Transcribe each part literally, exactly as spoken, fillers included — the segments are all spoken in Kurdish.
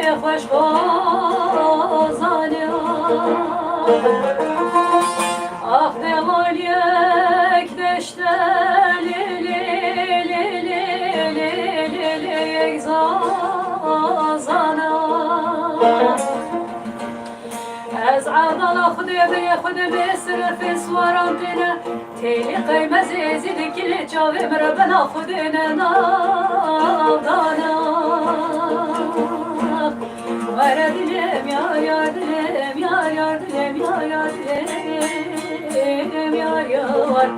Xweş xwazana. Ax dewaniyek deşte lê lê lê lê lê lê lê yek zazana. Ez evdala Xwedê birê Xwedê bê sirefê siwaran têne. Têlî qeymezê zî dikilê çavê min re bena Xwedê ne navdana. Were dilêm yar yar dilêm yar yar dilêm yar yar dilêm yar yar.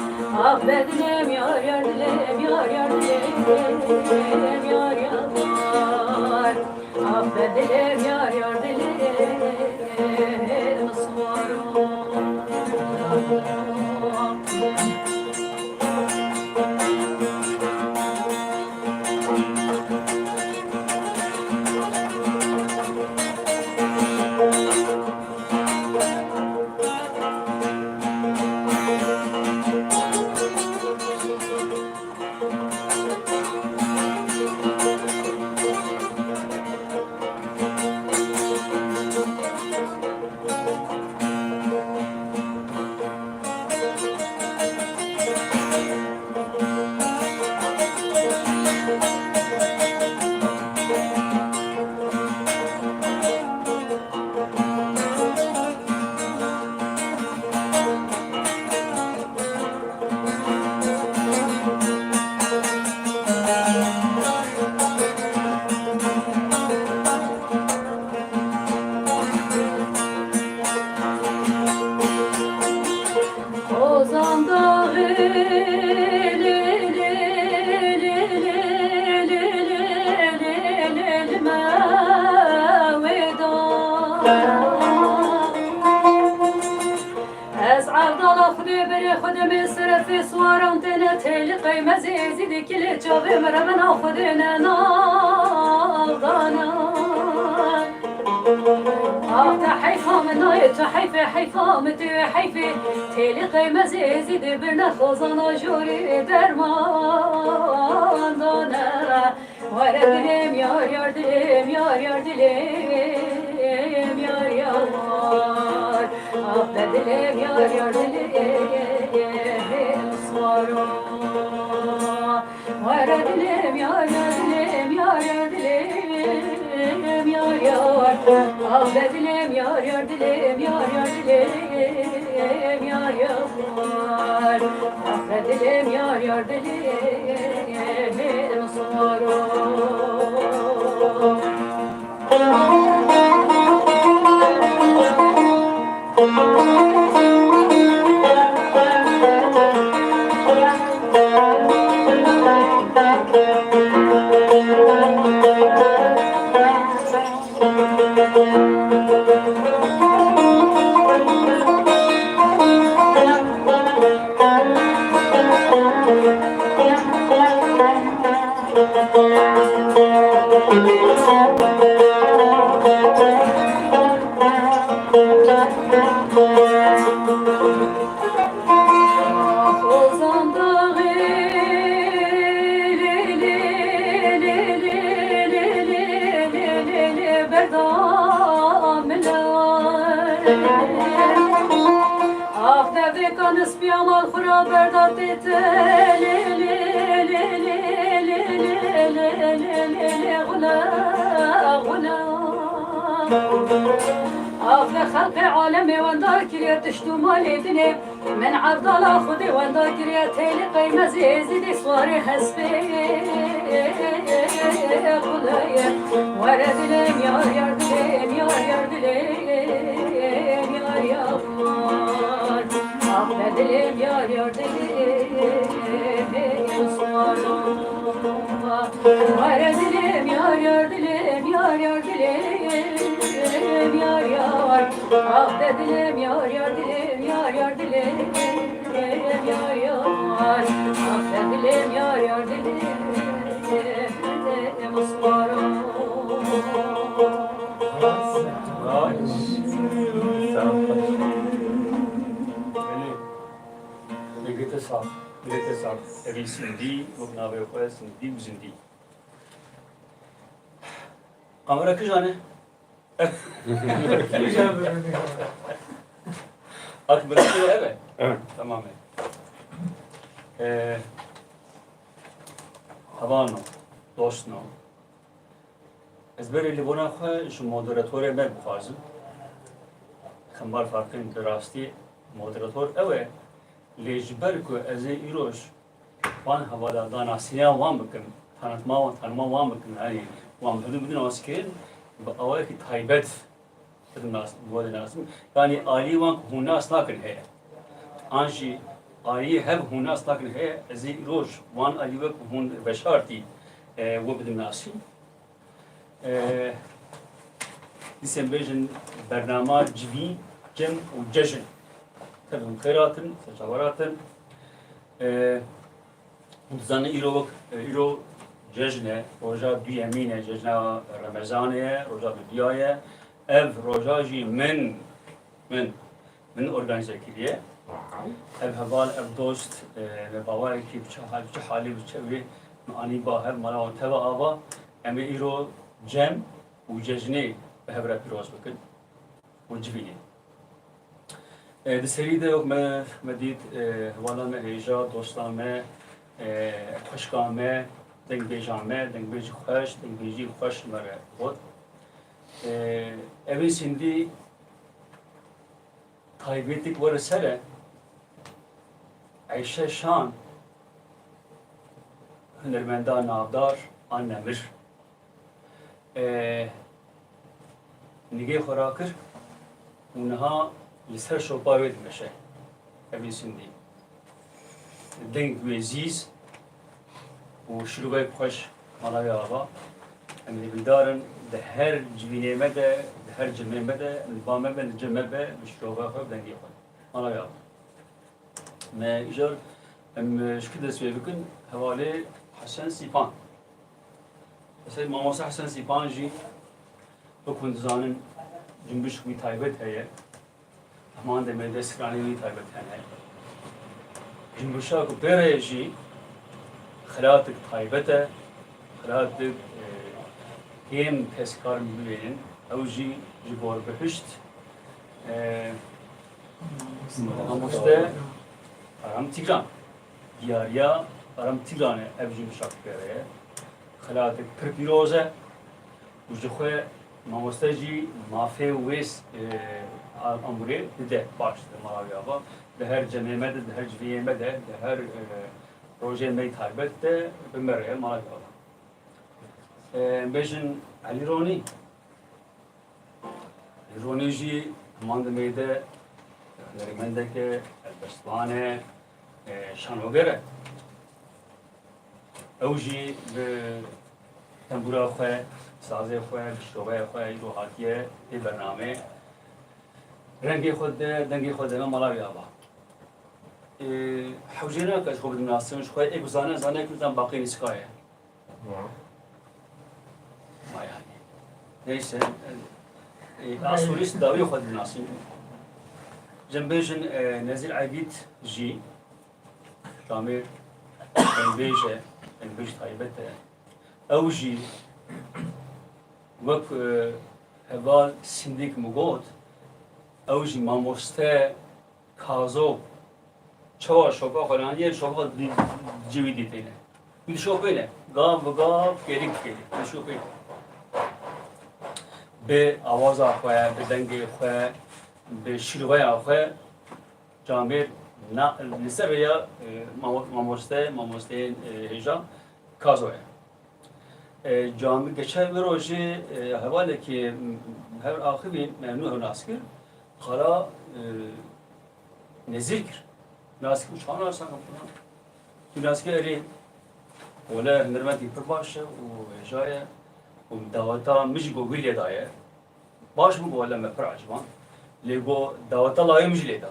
Ah be dilêm yar yar dilêm yar yar dilêm yar yar. Ah be dilêm yar yar dilêm swaro. Ozan daxê lê lê lê lê lê lê lê lê lê lê lê me wê da. Ez evdala Xwedê berê xwe demê serefê siwaran têne têlî qeymezê êzîdî kilê çavê min re bena Xwedê ne navdana. Ax te heyfa min nayê tu heyfê heyfa min tu yê heyfê. Têlî qeymezê êzîdî birne xozana jorê derman dane. Were dilêm yar yar dilêm yar yar dilêm yar yar. Ah be dilêm yar yar dilêm swaro. Were dilêm yar yar dilêm yar yar dilêm yar yar. Ah be dilêm yar yar dilêm yar yar dilêm yar yar. Ah be dilêm yar yar dilêm swaro. Xozan daxê lê lê lê lê lê lê lê lê lê lê berda min. Ax devê kan Piya mal xwe ra berda tê te lê lê lê lê lê lê lê lê lê lê lê xule xule. Ax ve xelqê alemê wenda kiriye tişt û malê dinê. Min evdala Xwedê wenda kiriye têlî qeymezê êzîdî swarê hespê xule ye. Were dilêm yar yar dilêm yar yar dilêm yar yar. Ah be dilêm yar yar dilêm swaro. Were dilêm yar yar dilêm yar yar dilêm yar yar. Ah be dilêm yar yar dilêm yar yar dilêm yar yar. Ah be dilêm yar yar dilêm swaro. Gelê, gelê te sax, gelê te sax. Evî Sindî, wek navê xwe Sindî û Zindî. Kamera kîjan e? Ak, bi rastî ev e? Evet. Tamam e. Ee, Hevano, dostno. Ez berê lêbûna xwe ji moderatorê me bixwazim. Xembar Farqîn, bi rastî moderator ew e. Lê ji ber ku ez ê îroj wan hevala danasîniya wan bikim, tanitma wan, tanima wan bikim, yanî wan bidin, bidin naskirin, bi awayekî taybet bidin nas-, bi we de nasim. Yanî alî wan ku hûn nas nakin heye. An jî alî hev hûn nas nakin heye, ez ê îroj wan alî we ku hûn veşartî, e, we bidim nasîn. E, dîsên bêjin bernama civîn, cem û cejin. Tev hûn xêr hatin, ser çavan hatin. E, Hûn dizanin îro wek, îro cejn e, roja duyemîn e, cejna Remezanê ye, roja duduya ye. Ev roja jî min, min, min organîze kiriye. Ev heval, ev dost, e, me bawayekî bi çi hal, bi çi halî, bi çi wê min anî ba hev, mala wan teva ava. Em ê îro cem û cejnê bi hev re pîroz bikin û civînê. E, di serî de wek me, me dît, e, hevala me hêja, dosta me, e, xwişka me, dengbêja me, dengbêjî xweş, dengbêjî xweş li me re got. E, Evîn Sindî taybetîk were ser e, Eyşe Şan, hunermenda navdar a nemir. E, nigê xwe rakir û niha li ser şopa wê dimeşe. Evîn Sindî. Deng wê zîz û şîrovek xweş mala wê ava. Em hêvîdar in di her civînê me de, di her cemê me de, em li ba me be, li cem me be, bi şîrova xwe, bi dengê xwe. Mala wê ava. Me îcar em ji kî dest pê bikin? Hevalê Hesen Sîpan. Mesela Mamoste Hesen Sîpan jî wek hûn dizanin cumbiş wî taybet heye. Heman demê de stranên wî taybet hene. Cumbişa ku pê re ye jî xelatik taybet e. Xelatik, e, kêm kes karin bibînin. Ew jî ji Borbihişt, e, Mamoste Aram Tîgran. Diyariya Aram Tîgran e ev jî wişak pê re ye. Xelatek pir pîroz e û ji xwe mamoste jî mafê wê s-, e, a-, amûrê dide, baş dide mala wê ava. Di her cemê me de, di her civiyê me de, di her, e, rojê me yê taybet de bi me re ye mala wê ava. E, em bêjin Elî Ronî. Ronî jî heman demê de hunermendeke helbestvan e, e, şanoger e. Ew jî bi tembûra xwe, sazê xwe, bi şovaya xwe îro hatiye vê bernameyê. Rengê xwe dide, dengê xwe dide me mala wî ava. E, hewce nake ji xwe bidim nasin, ji xwe ê ku zane, zane ku zan baqê nîska ye. Ma yani. Neyse. E, a solîst dawî xwe dinasin. Cembêjin, e, Nezîr Egît jî camêr dengbêj e, dengbêj taybet e. Ew jî wek, e, heval Sindîk min got, ew jî mamoste Kazo çawa şopa xwe naniye, şopa di-, civî dîtêne. Wî dişopêne. Gav bi gav, kêrik bi kêrik. Dişopêne. Bi awaza xwe, bi dengê xwe, bi şîrveya xwe camêr na-, li ser rêya, e, mamo-, mamoste, mamosteyên, e, hêja Kazo ye. E, cami geçen bir rojê, e, hevalekî, m, hev axivî me nû hev nas kir. Xala, e, Nezîr kir. Nas kir, çawa nas nakim filan. Tu nas kir erê. Wele hunermendî pir baş e û hêja ye. Û daweta min jî go wî lê daye. Baş bû, go wele me pir eciban. Lê go daweta lawê min jî lê da.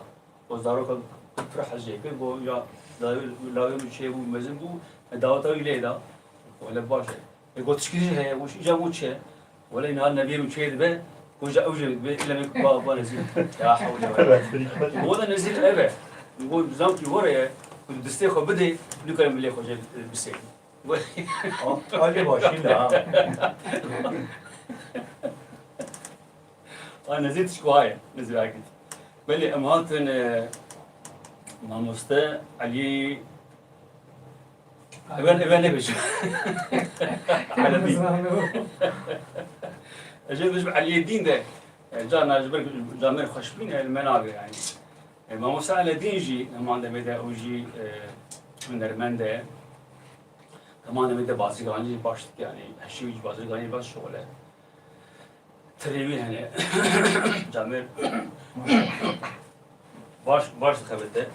Go zaroka pir hezê kir, go ya lawê, lawê min çêbû, mezin bû, me daweta wî lê da. Wele baş e. E, go tişkî jî heye, û îca bû çi? Wele niha neviyê min çê dibe, go ja ew jî dibe, île min ba, ba Nezîr. Ya hewle wele. Go da Nezîr ev e. Go zam ki were ye, go distê xwe bidê, nûkere min lê xwe jê bisê. Alê başîn de ha. A nezî tişt ku haye, nezî akit. Belê em hatin, e, mamoste Elî, ewen, ewen nebêjim. Eledîn. Ez ê bêjim Eliyê Dîn de, e, carna ji ber Camêr xweş bîne, li me nabê yani. E, mamoste Eledîn jî heman demê de, ew jî, e, hunermend e. Heman demê de bazirganî jî baş dike, yani her şey jî bazirganî baş şixul e. Tirê wî hene. Camêr baş, baş dixebite.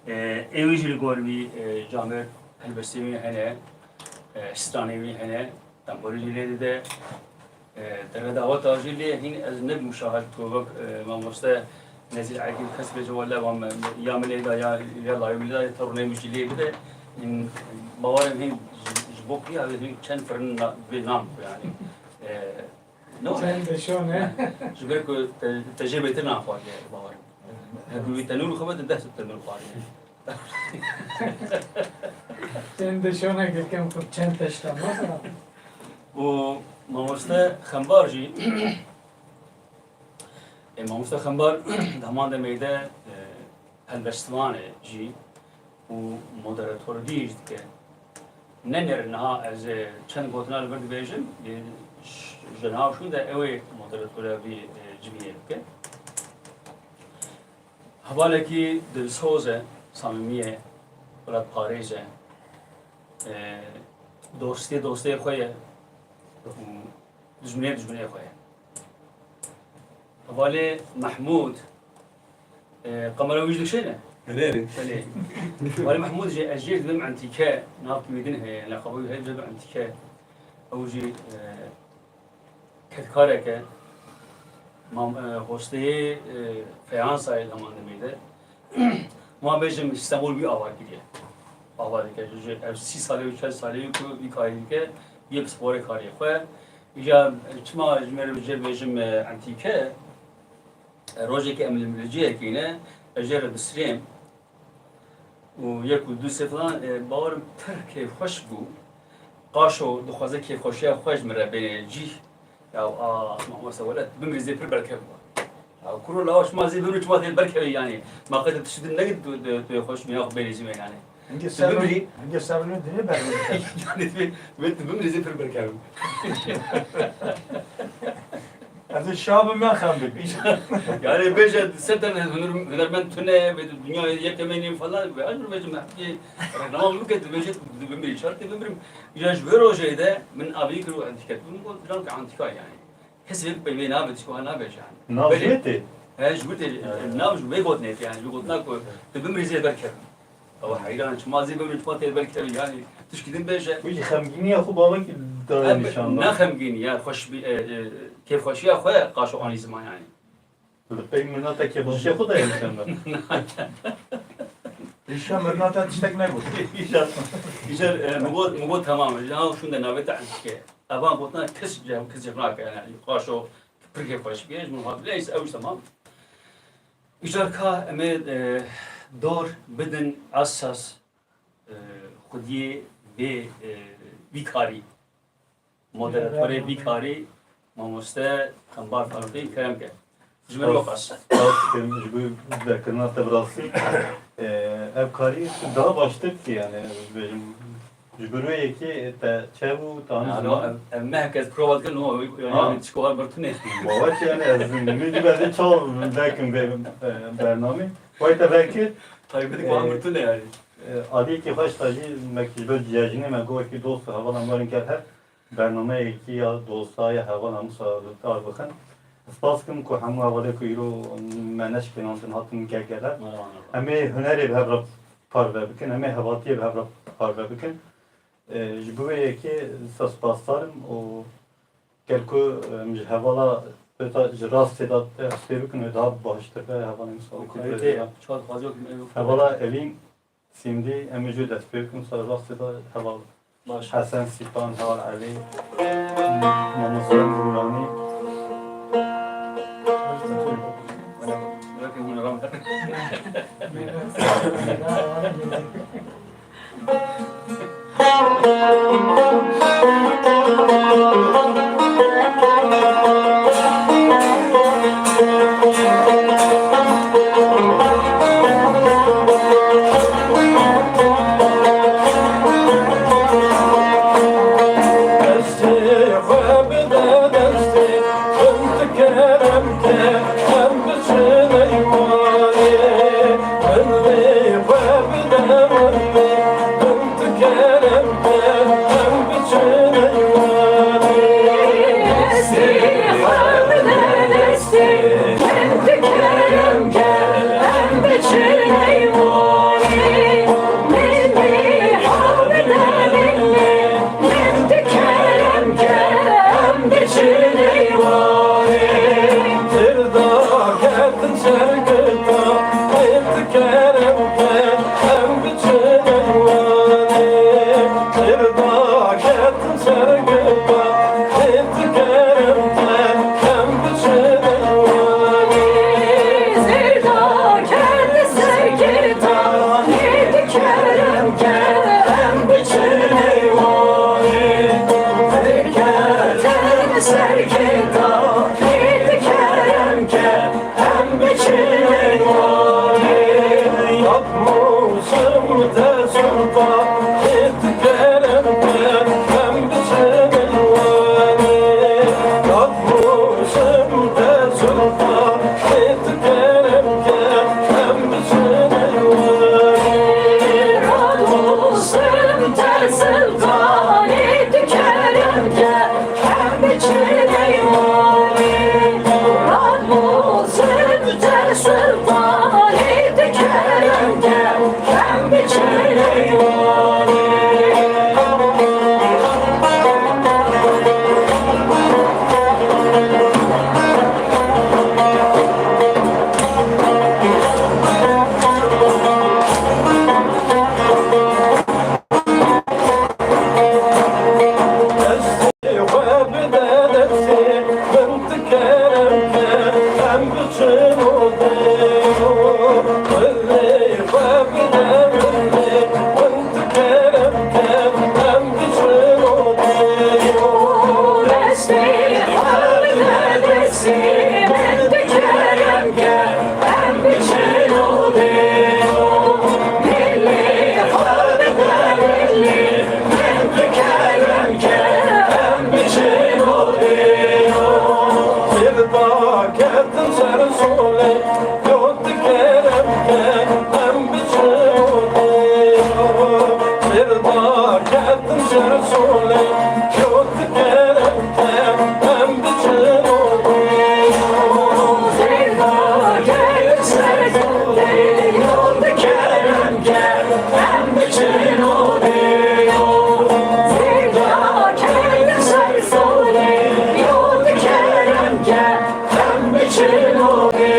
E, ê wî jî li gor wî, e, Camêr helbestê wî hene. E, stranê wî hene. Temborî jî lê dide. E, dere daweta jî lê hîn ez nebûm şahid ku wek, e, mamoste Nezîr Ergîn kes bêje wele van me, ya min lê da ya, ya layê min lê da ya tornê min jî lê bide. Hîn bawerim hîn ji, ji bo kî hîn çend firin na-, bê nam yani. E, Ne were? Çend de şone. Ji ber ku te, te jê bêtir nan xwariye, bawer im. Heke wî tenûr xwe bide, deh tenûr xwariye. Çend de şone girkem xwe çend teşta mesela. Û mamoste Xembar jî, e, mamoste Xembar di heman demê de, e, helbestvan e jî. Û moderatorî jî dike. Ne nêr niha ez, e, çend gotina li vir dibêjim, e, ş-, ji niha şûn de ew ê moderatora vî, e, civînê bike. Hevalekî dilsoz e, samîmî ye, welatparêz e. E, dostê dostê xwe ye û dijminê dijminê xwe ye. Hevalê Mehmûd, e, kamera wî jî dikişêne? Belê. Belê. Hevalê Mehmûd jî ez jê dibim entîke, navkî wî din heye, leqeba wî heye, dibim entîke. Ew jî, e, kedkarek e, mam-, e, hosteyê, e, Feyansayê heman demê de. Ma bêjim Stenbol wî ava kiriye. Ava dike, ji ev sî salê û çel salê wî ku vî karî dike, yê pisporê karê xwe. Îja çima ji me re jê bêjim, e, entîke, e, rojekê em li, li cihekî ne, ez jê re disirêm. Û yek û du sê filan, e, bawerim pir kêfxweş bû. Qaşo dixwaze kêfxweşiya xwe ji min re bêne cîh. Ya, a, mamoste welat, bimrîzê pir berkev bû. Ya, kuro lawa şima zî bimrî çima tê berkevî yani. Ma qet tişt din negit tu, tu, tu xweş miya xwe bêrîzî me yani. Hingê Tu ser bimrî. Hingê ser dinê berkevî. Yani tu, tu bimrîzê pir berkev bû. Ez ê şa bim, me xem bik. Yani bêje ser tane huner-, hunermend tune, ve dünya yekemeni falan, ve ez bêjim, hepî reklam bike, tu bêje, tu bimrî, çar tê bimrî. Ya ji vê rojê de min avî kir û entîke. Min got, filan ke entîka yani. Kesê peyvê nabe, tişt wiha nabêje yani. Nav ji Belê. wê tê? He, ji wê tê, Evet. nav ji wê gotinê tê yani, ji wê gotina ku tu bimrî zê berkevin. Ew heyran, çima zê bimrî, çima tê berkevin yani, tişkî din bêje. Wî jî xemgîniya xwe bavekî daye Em nîşan da. ne xemgînî ya, xweş bî, e, e, kêfxweşiya xwe qaşo anî ziman yani. Li pey min nate kêfxweşiya xwe daye nîşan da. Îşa mirnata tiştek negot. Îşa, îşa, e, min got, min got tamam, ji nav şûnde navê te entîke. Evan gotina kes ce-, kes cevna ke, yani, qaşo pir kêfxweş bîye, ji min hat, neyse, ew tamam. Îcar ka em ê, e, dor bidin esas, e, xwediyê vê, e, vî karî. Moderatorê vî karî, mamoste Xembar Farqî, kerem ke. Ji min wexas. Spas dikim ji bo derkirina te bi rastî. E, ev karî daha baştir ki yani, ez bêjim, ji bo yekê te çev û te anî Ya, ziman. no, ev, ev meh kes prova dikin, no, Ha. yani çikolar bir tune. Bawer ki yani ez min jî berdê çav vekim vê, e, bernamê. Vay te vekir. Taybet ki E, bir tune yani. E, aliyekî xweş te jî me ji ber cejinê me got ki dost û hevalan werin gel hev. Bernameyekî ya dosta ya heval hemû sar bixin. Spas dikim ku hemû hevalê ku îro me neşkênandin hatin gel gel hev. Merhaba, merhaba. Em ê hunerê bi hev re parve bikin, em ê hevatiyê bi hev re parve bikin. E, ji bo vê yekê te spasdar im û gel ku, e, em ji hevala, ji rastê de dest pê bikin, wê daha baştir be hevalên sağlıklı Kalite, bêjin. Çar xwaziyok me yok. Hevala Elîn Sîndî, em ê jê dest pê bikin, ser rastê de heval Baş. Hesen Sîpan, heval Elî, Mamoste Nûranî. Ketin ser solê, yo tu kerem ke, em biçin odê. Sêrda ketin ser solê, yo tu kerem ke, em biçin odê. Sêrda ketin ser solê, yo tu kerem ke, em biçin odê. Sêrda ketin ser solê, yo tu kerem ke, em biçin odê.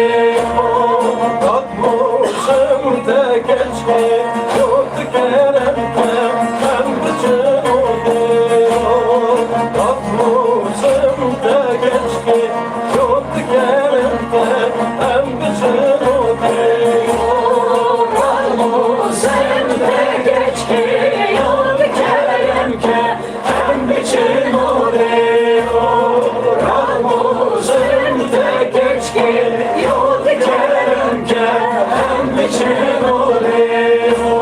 Qat mûsim te keçkê, yo tu kerem ke, em biçin odê. Qat mûsim te keçkê, yo tu kerem ke, em biçin odê. Qat mûsim te keçkê, yo tu kerem ke, em biçin odê, o, Ramo zim te keçkê, yo dikerem ke, em biçin odê, o.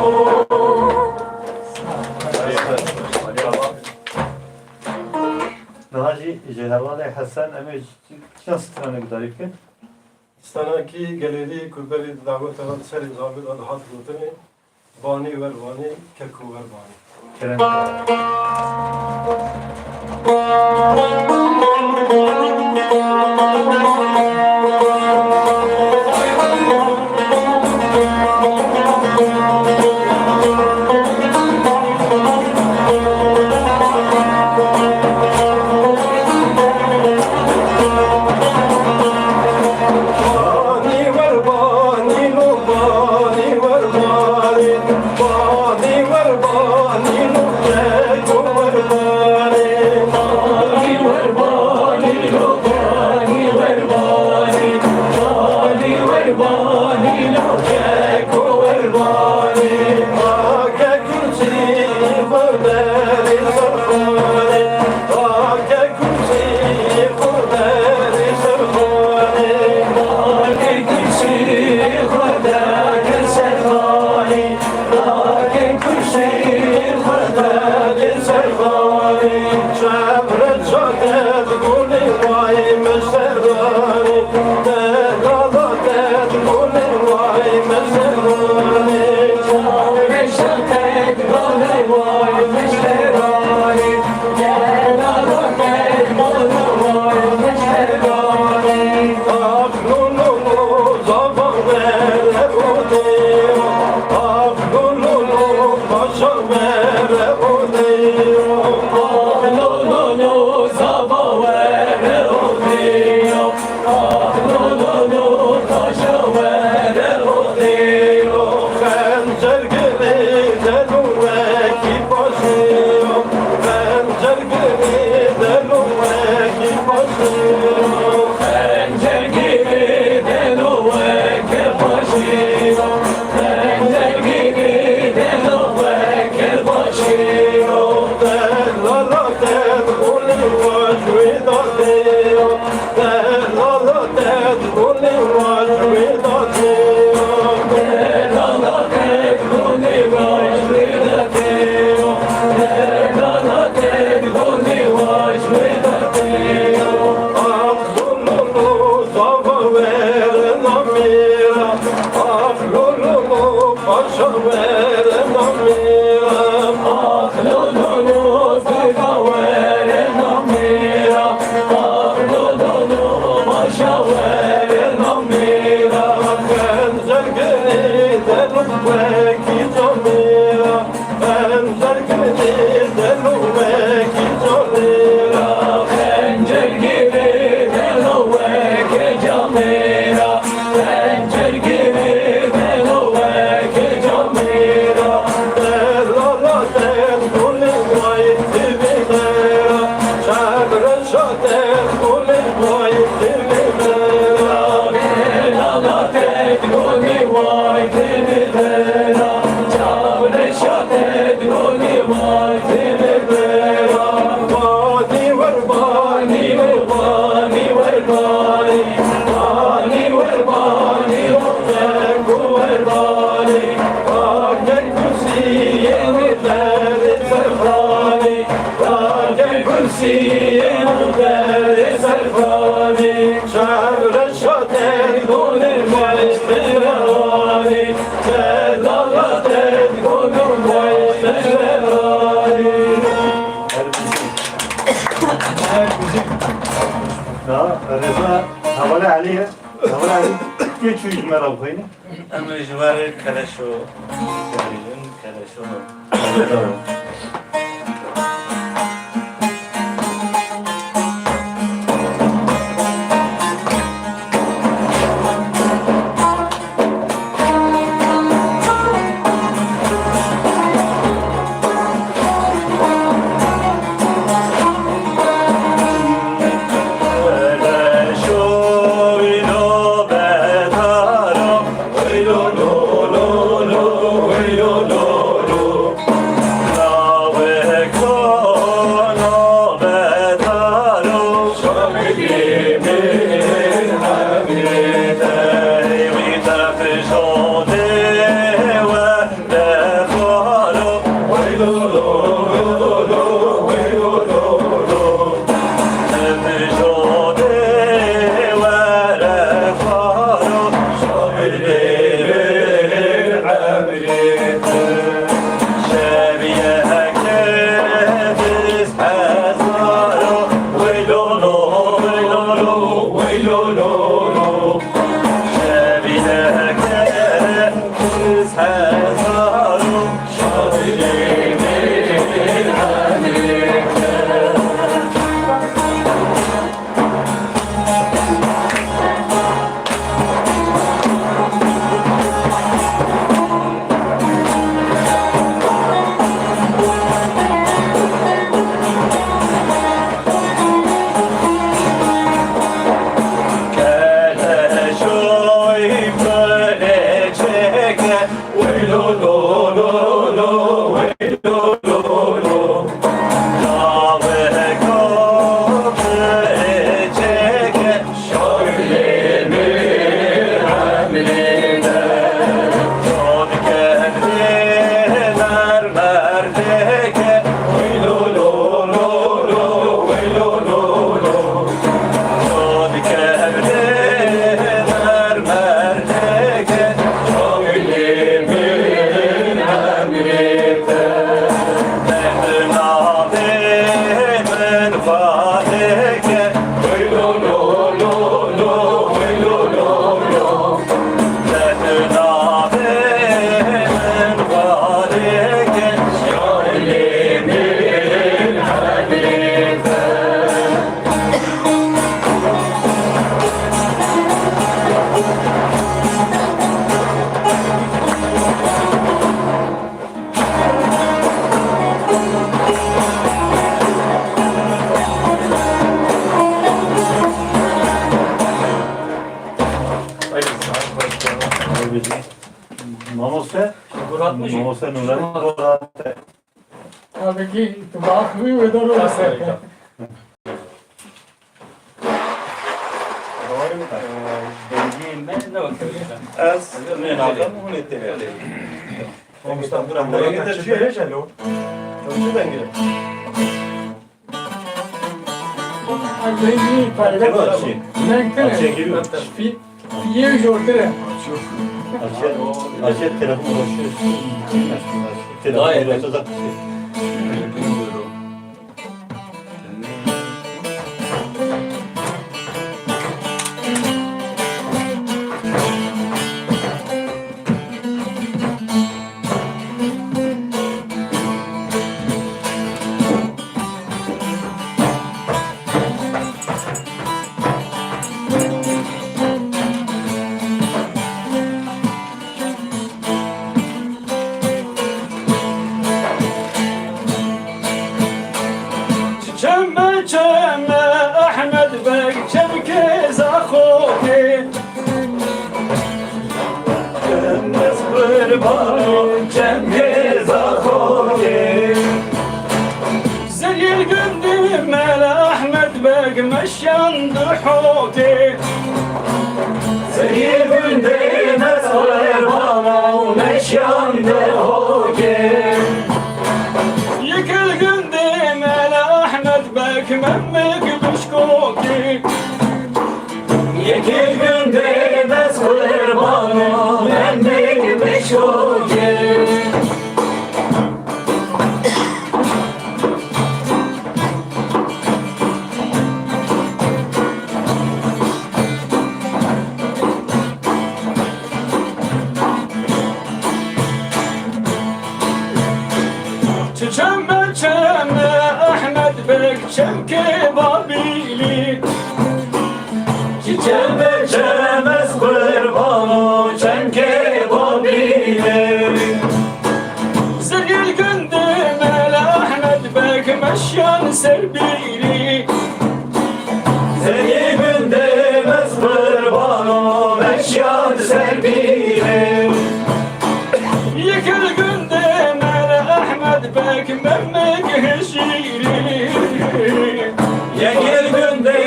Niha jî ji hevalê Hesen em ê çi, çiyan stranek gudarî bikin? Stranekî gelêrî ku berî di daweta serê zavê de dihat gotinê, Banî wer banî, keko wer banî. Kerem. Banî wer banî lo, banî wer banî, banî wer banî lo, keko wer banî. Banî wer banî lo, banî wer banî, banî wer banî lo, keko wer banî. Ake kursî xwe derê ser xanê, ake kursî xwe derê ser xanê. Ake kursî xwe derê ser xanê, ake kursî xwe derê ser xanê. Çevre çaket gulê way meşeranê, delala ket gulê way meşeranê. Çavreşa ket gulê way meşeranê, delala ket gulê way meşeranê. Ax lo lo lo, zava were odê. Ax lo lo lo, paşa were odê. Ax lo lo lo, zava were odê. Ax lo lo lo, paşa were odê. Xencer girê delo wekî paşê. Xencer girê delo wekî paşê. Xencer girê delo weke paşê. Xencer girê delo weke paşê. Delala te gulê waş wê dadê. Delala te gulê waş wê dadê. Delala te gulê waş wê dadê. Delala te gulê waş wê dadê. Ax lo lo lo, zava were namêra. Ax lo lo lo, paşa were namêra. Ax lo lo lo, zava were namêra. Ax lo lo lo, paşa were namêra. Xencer girê delo wekî camêra. Xencer girê delo wekî camêra. Xencer girê delo weke camêra. Xencer girê delo weke camêra. Delala te gulê way divê mera. Çavreşa te gulê way divê mera. Delala te gulê way divê mera. Çavreşa te gulê way divê mera. Banî wer banî lo, banî wer banî. Banî wer banî lo, keko wer banî. Ake kursî xwe derê ser xanê. Ake kursî xwe derê ser xanê. Çevre Hevalê Elî ye. Hevalê Elî. Kê çûyî ji me re bixwîne? Em ê ji we re Keleşo bixwînin, Keleşo. Mamoste, Mamoste Nurhan. Abi ki tu bakmıyor ve de. Dengê me ne wekî wê. Ez nênaxim, hûn ê têrê. Mamoste, bura dengê te çi ye? Çi dengê? Dengê taybet. Renkli. Spî. Yê jortir e. Açê, açê telefon. Telefon. Çeme çeme Ehmed Beg çemkê Zaxokê. Ez qurban çemkê Zaxokê. Zeyil gundî Mele Ehmed Beg meşyan di hotê. Zeyil gundî Mele Ehmed Beg meşyan di hotê. Yekil gundî Mele Ehmed Beg memik bişkokê. Yekê gundê dest qurbano, mendê bişokê. Çemkê Babîlî. Çi çem be çem ez qurbano çemkê Babîlê. Zilgil gundê Mele Ehmed Beg meşyan ser bîrî. Zilgil gundê ez qurbano meşyan ser bîrê. Yekil gundê Mele Ehmed Beg Memik Hejîrî. Yekil gundê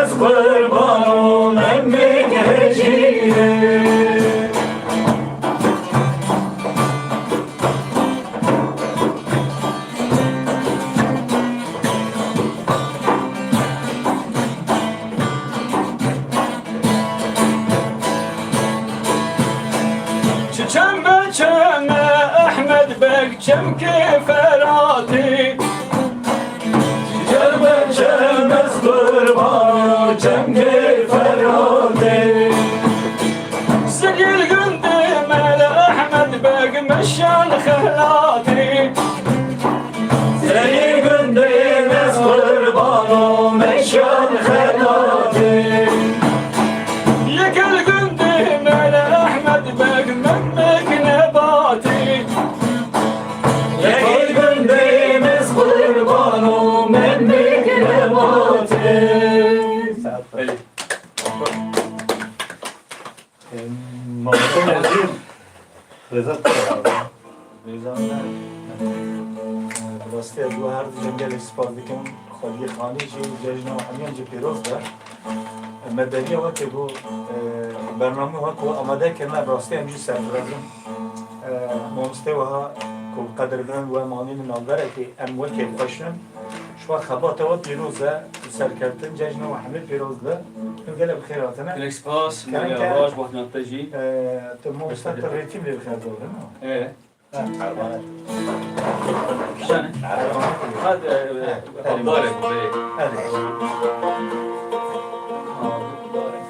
ez qurbano Memik Hejîrî. Çi çem be çeme Ehmed Beg çemkê Feratê. Çi çem be çem ez qurbano çemkê Feratê. Zilgil gundê Mele Ehmed Beg meşan xelatê. Zilgil gundê ez qurbano meşan xelatê. Yekil gundê Mele Ehmed Beg Memik Nebatê. Yekil gundê ez qurbano Memik Nebatê. Belê. Em, Mamoste Nezîr, rêza te. Rêza me. Em, bi rastî ez we her du cem gelek spas dikim. Xwediyê Xanî jî cejna hemiyan jî pîroz be. Em, me beriya wekî ku, e, bername wekî amade kirine, bi rastî em jî serfiraz in. E, mamoste wiha ku qedirbilind we manî li navberekî em wekî xweş in. Ji xwe xebata we pîroz e, serkeftin, cejna we hemî pîroz be. Hûn gelek bi xêr hatine. Gelek spas, Kerem Meriya ke, baş, wextên te jî. E, tu mamoste, tu rêtîm lê bi xêr dor, ne? Ê. Ha. Erbanet. Şane. Erbanet. Hadi, e, e, Erbanet. Abdalek, belê. Hadi. Abdalek.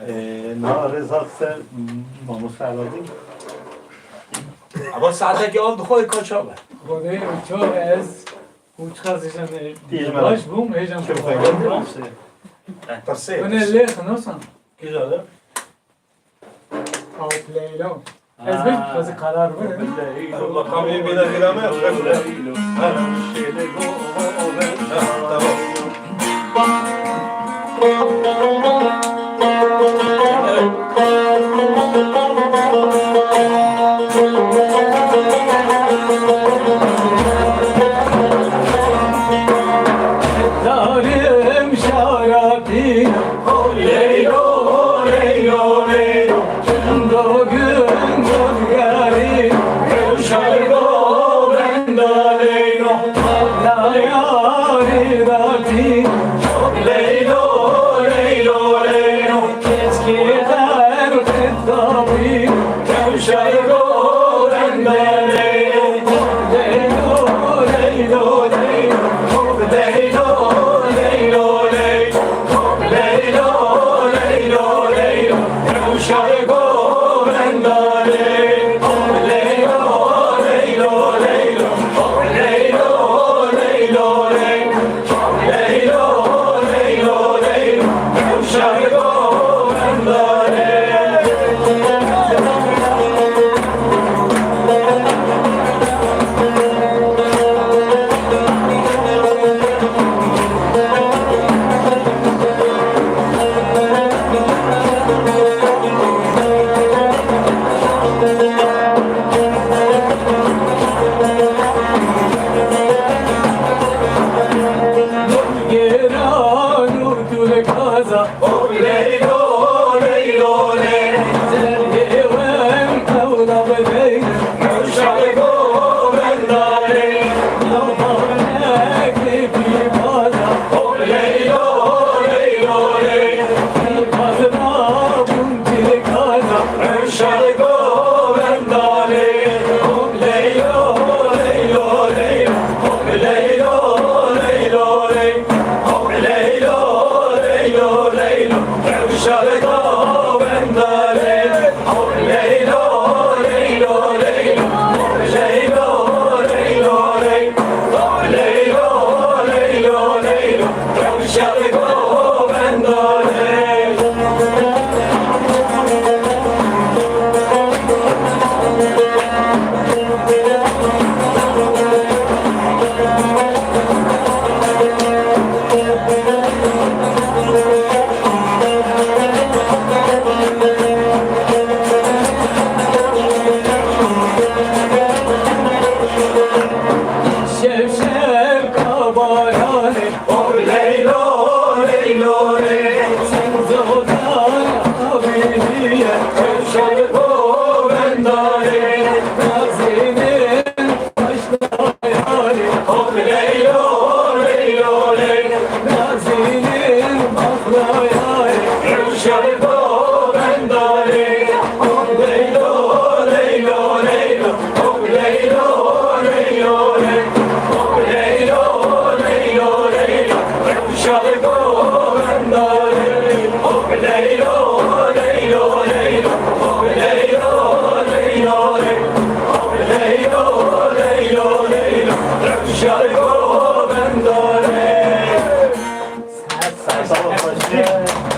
Ee, na rêza ser mamoste Eladî. Ama saetekî av dixwe ka çav e? Xwedê çav ez û çiqas hêjan Tî ji me baş re. Bûm, hêjan Çi xwe bixwe? Baş. Tirsê. Hûn ê lê xinosan? Kîja de? Hawt Leyla. Ez bir xwezî karar bidim. Walla kamê bêne vîra me, xeş e. Ha. Ha, tamam. Darim şarapî, Leylo, leylo, leylo.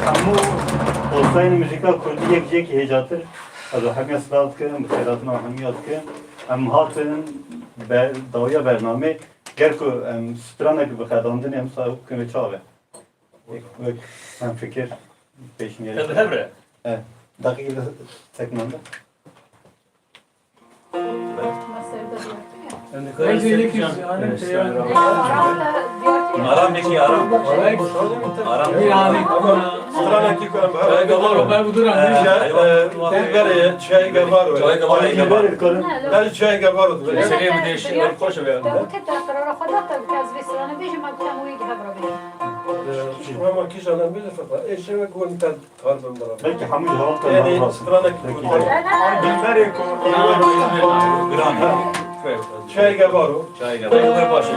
Hemû dostayên muzîka kurdî yek ji yekî hêjatir. Ez û hemiya silav dikim, bi xêratina hemiya dikim. Em hatin ber-, dawiya bernamê. Ger ku em stranek bi qedandinê em sa bikin wê çawa be? Wek, wek em fikir pêşniyar. Ev hev re. E, deqîqê sekmanda. Aram peki, Aram. Aram. Çay gavaro. Çay gavaro. Çay gavaro. Çay gavaro. Çay gavaro. Selam, deş, hoş be. Şişmama kîjan em bêje feqra. Ê şewe ku em te kar bin bira. Belkî hemû ji hewan te Yanî, naxwasin. Stranek Belkî ku de. Ay, dilberê ku. Giran. Çay gevaro. Çay gevaro. Baş e.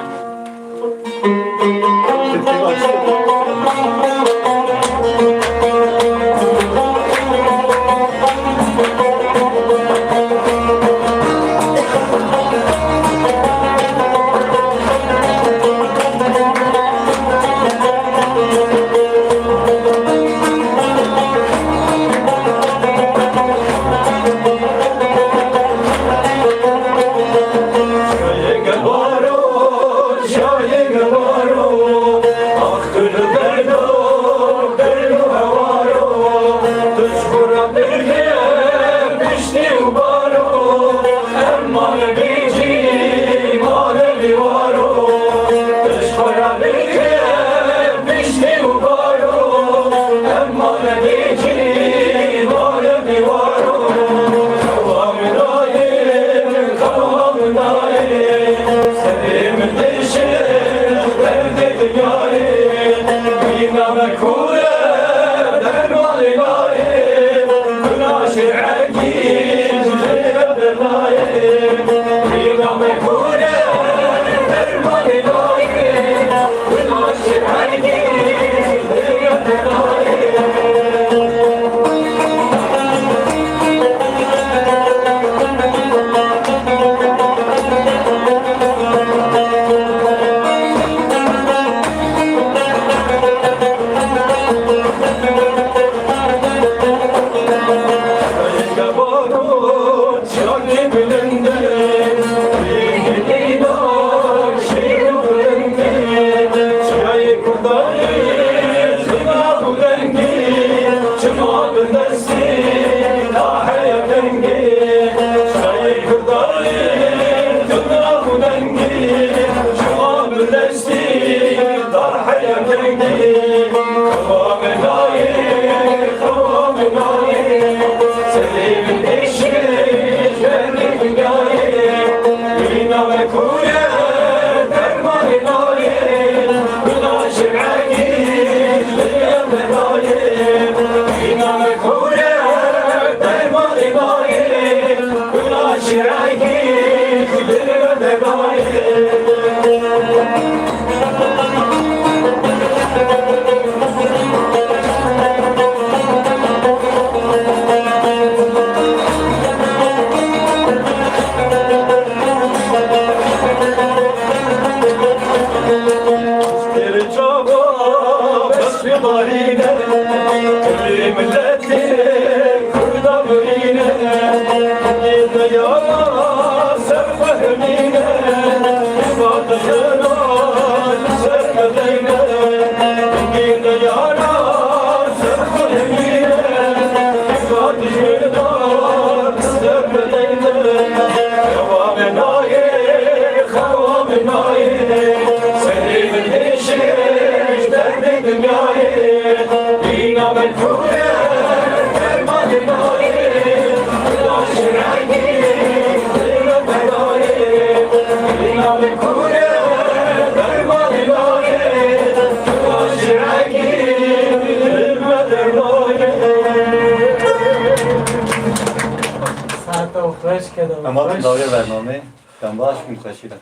Em hatin dawiyê bernameyê. Dem baş, min xweşî de.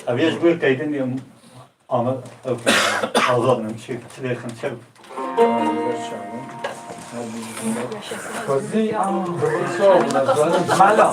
Ev yê ji bo qeydin diye ama, okey. Azad in, çi, çi lêxin, çi. Mela.